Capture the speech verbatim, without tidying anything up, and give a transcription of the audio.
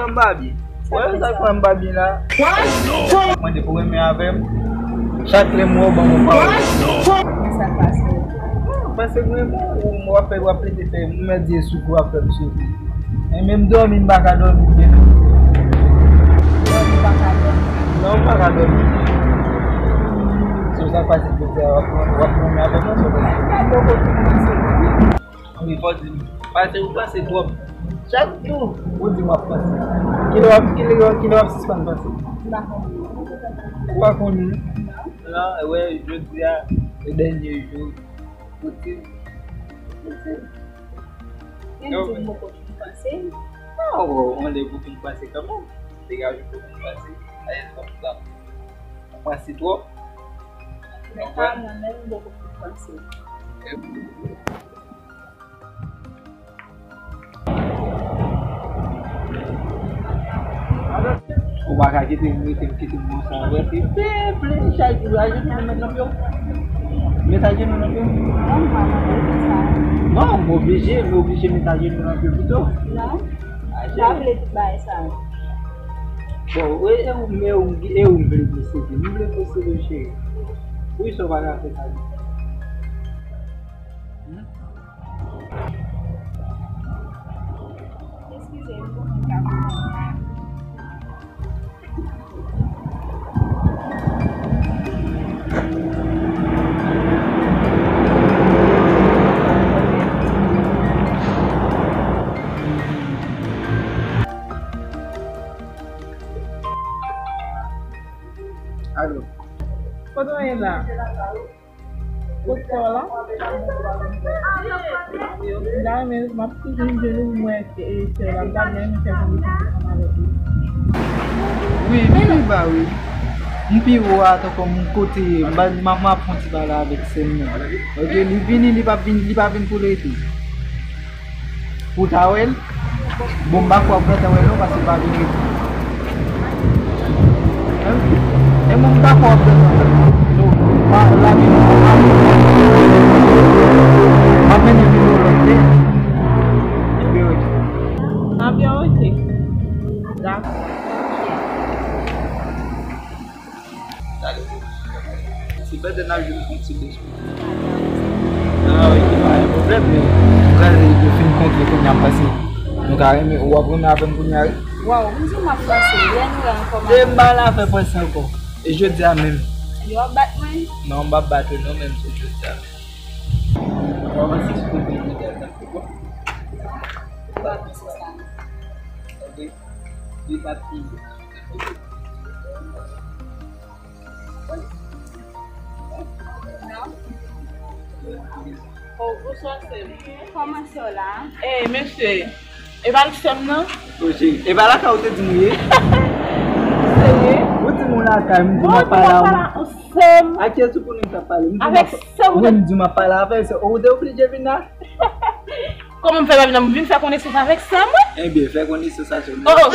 M pa byen. Wè sa k fè m pa byen la. Mwen te pou renmen avè m. Chak lè m wè w ban mwen pawòl. Sa k pase? Paske mwen bon, w ap fè, w ap plede fè, m mèt di e soufri w ap fè m soufri. E menm dòmi m pa ka dòmi byen. Dòmi pa ka dòmi. Non, m pa ka dòmi. Se sa k pase jodi a, w ap, w ap renmen avè mwen, se sa k pase. Wi, fò di m. Paske ou panse twòp. Chak jou, ou di m ap panse. Kilè w ap, kilè, kilè w ap sispann panse? M pa konnen. Ou pa konnen? Non, wè, jodi a, se dènye jou. Ou di m. Ou di m. Menm di m poko fin panse. Non, ou, ou lè pou fin panse kanmenm. Degaje pou fin panse. Aye, twòp sa. Ou panse twòp. Men pa mwen menm, m poko fin panse. Ou pa ka kite m rete, m kite m konsa. Rete ple, ple, chak jou, ajenou nan men nan pye w. Met ajenou nan pye w. Non, m pa mande pou sa. Non, m oblije, m oblije met ajenou nan pye w pito. Non, m pa vle tout bagay sa. Bon, e, e ou, e ou, e ou m vle posede. M vle posede w, cheri. Wi, sa w pa ka fè sa. Hmm? Eskize m, m poko ka konprann. Alo. Kote w ye la? Kot sè w la? M ta renmen, m ap toujou jwenn ou, m wè, e, sè w la, m ta renmen fè konbite ansanm avèk ou. Wi, m pi ba wi. M pi wo a, tankou m kote, m ba, m ap, m ap fè yon ti pale avèk sè m nan. Ok, li vini, li pa vin, li pa vin pou l rete. Ou ta wè l? Bon, m pa kwè w ap gentan wè l non, paske l pa vin rete. E mwen, m pa kwè w ap gentan wè l non. So, m a, lavi m, m a, m ap mennen videyo lòt de. Ebyen, ok. Ebyen, ok. Dakò. Gade, se pètèt n ap jwenn yon ti bezwen. Ah, ok, pa gen pwoblèm, men m pral fin kontre kounye a, m panse nou ka renmen, w ap renmen avè m kounye a, wi. Waw, m di w m ap panse, lè nou wè ankò m ap... E m pa la fè panse ankò. E jodi a menm. Yo ap bat mwen? Non, m p ap bat ou non, men m di w jodi a menm. W ap panse sou kote jodi a, sa fè bon. Ou pa panse sa non. Ok. Li pa pi. Oh, bonswa, sè m. Kòman sè w la? Eh, mesye, e pa l sè m nan? Oh, cheri, e pa lakay ou te di m ou ye? Serye? Ou di m ou lakay, m di m ap pale a ou. Sè m. A kiyès ou konnen m t ap pale? M di m ap... Avèk sè m ou te... Wi, m di m ap pale avè l, se ou te oblije vin la? Kòman m fè pa vin la? M vin fè konesans avèk sè mwen. Ebyen, fè konesans avè l. Oh, oh.